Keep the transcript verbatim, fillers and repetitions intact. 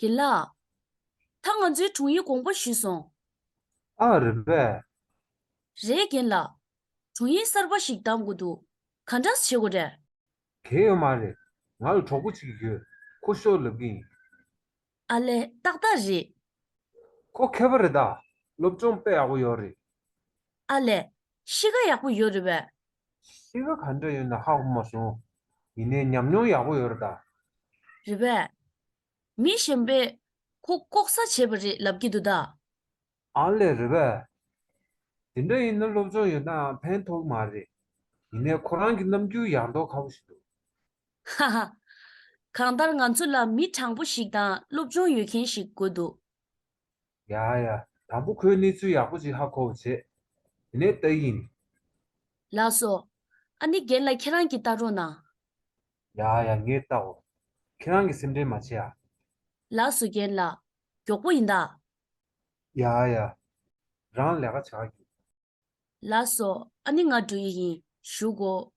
རྒན་ལགས། ད་ང་ཚོའི་དྲུང་ཡིག་དགོངས་པ་ཞུས་སོང་། ཨ། རེད་པས། རེད། རྒན་ལགས། དྲུང་ཡིག་གསར་པ་ཞིག་བདམས་དགོས་འདུག། ག་འདྲ་བྱེད་དགོས་རེད། གལ་ཡོད་མ་རེད། ང་ལ་གྲོགས་པོ་གཅིག་ཡོད། ཁོ་ཤོག་ལབ་གི་ཡིན། ཨ་ལས། ཏག་ཏག་རེད། ཁོ་མཁས་པ་རེད་ད། སློབ་སྦྱོང་དཔེ་ཡག་པོ་ཡོད་རེད། ཨ་ལས། གཤིས་ཀ་ཡག་པོ་ཡོད་རེད་པས། གཤིས་ཀ་ག་འདྲ་ཡོད་ན་ཧ་གོ་མ་སོང་། ཡིན་ནའི་ཉམས་མྱོང་ཡག་པོ་ཡོད་རེད་ད། རེད་པས། མི་གཞན་པས་ཁོ་ལྐོག་ཟ་བྱས་པ་རེད་ལབ་ཀྱི་འདུག་ད། ཨ་ལས། རེད་པས། དེ་འདྲ་ཡིན་ན་སློབ་སྦྱོང་ཡོད་ནའང་ཕན་ཐོགས་མ་རེད། ཡིན་ནའི་ཁོ་རང་གི་རྣམ་འགྱུར་ཡག་མདོག་ཁ་པོ་ཞིག་འདུག། ཧ་ཧ། གང་ལྟར་ང་ཚོ་ལ་མི་དྲང་པོ་ཞིག་དང་སློབ་སྦྱོང་ཡོད་མཁན་ཞིག་དགོས་འདུག། ཡ་ཡ། དང་པོ་ཁོའི་གནས་ཚུལ་ཡག་པོ་ཅིག་ཧ་གོ་བྱས། དེ་ནས་ལྟ་ཡིན། ལགས་སོ། ཨ་ནི་རྒན་ལགས་ཁྱེད་རང་གིས་ལྟ་རོགས་གནང་། ཡ་ཡ། ངས་ལྟའོ། ཁྱེད་རང་གིས་སེམས་ཁྲལ་མ་བྱེད་ཨ། ལགས་སོ་རྒན་ལགས། མགྱོགས་པོ་ཡིན་ད། ཡ་ཡ། རང་ལས་ཀ་བྱ་གི། ལགས་སོ། ཨ་ནི་ང་འགྲོ་ཡི་ཡིན། བཞུགས་གོ།